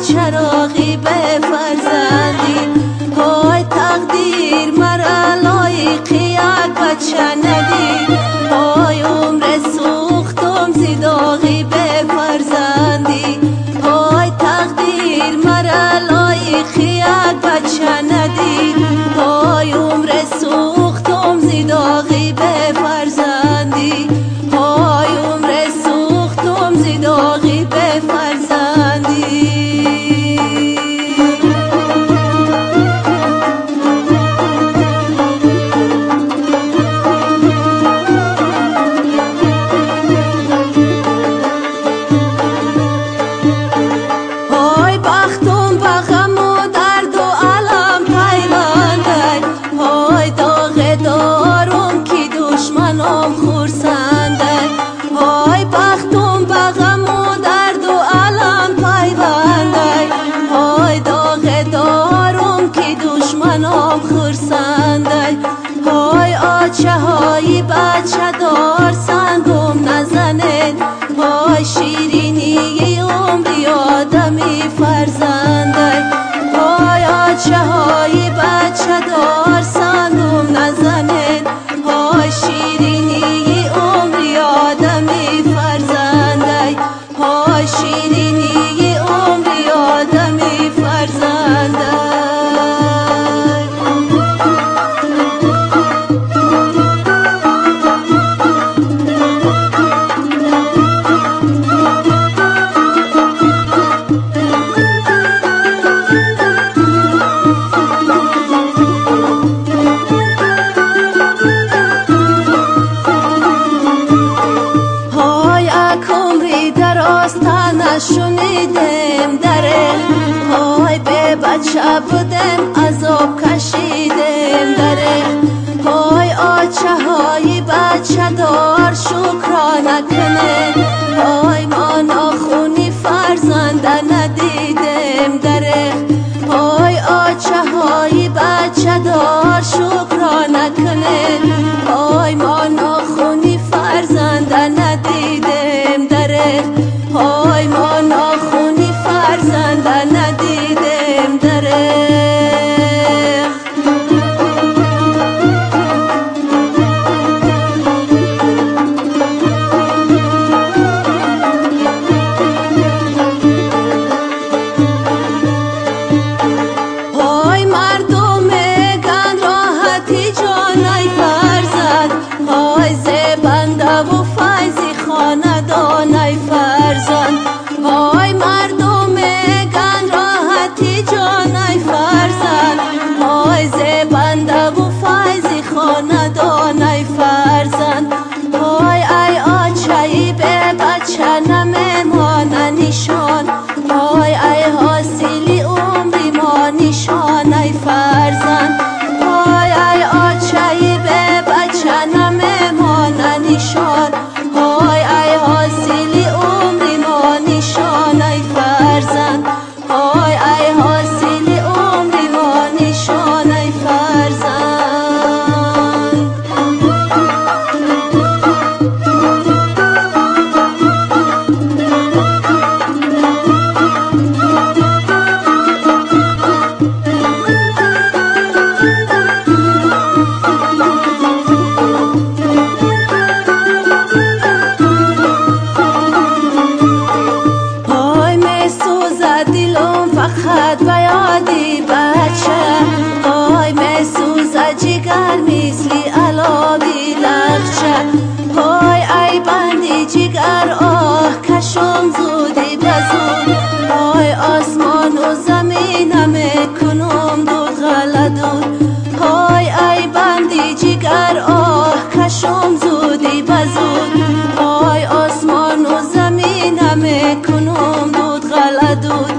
چراغی به فرزندی های تقدیر مرا لایق یک بچه ندید های عمر سوختم زی داغی به فرزندی های تقدیر مرا لایق یک بچه ندید های عمر سوختم زی داغی به فرزندی های عمر سوختم زی داغی به فرزندی. های بچه دار سنگم نزنید های شیرینی عمری آدمی فرزنده های آچه های بچه دار سنگم نزنید های شیرینی عمری آدمی فرزنده های شیرینی عمری آدمی فرزنده. شنیدم دره های به بچه بودم عذاب کشیدم دره های آچه های بچه دار شکرانه کنه های ما ناخونی فرزنده ندیدم دره های آچه های بچه دار شکرانه کنه های ما ناخونی فرزنده ندیدم دره های ما ناخونی فرزنده ندیدم دره. Гандум дуд, ғалла дуд.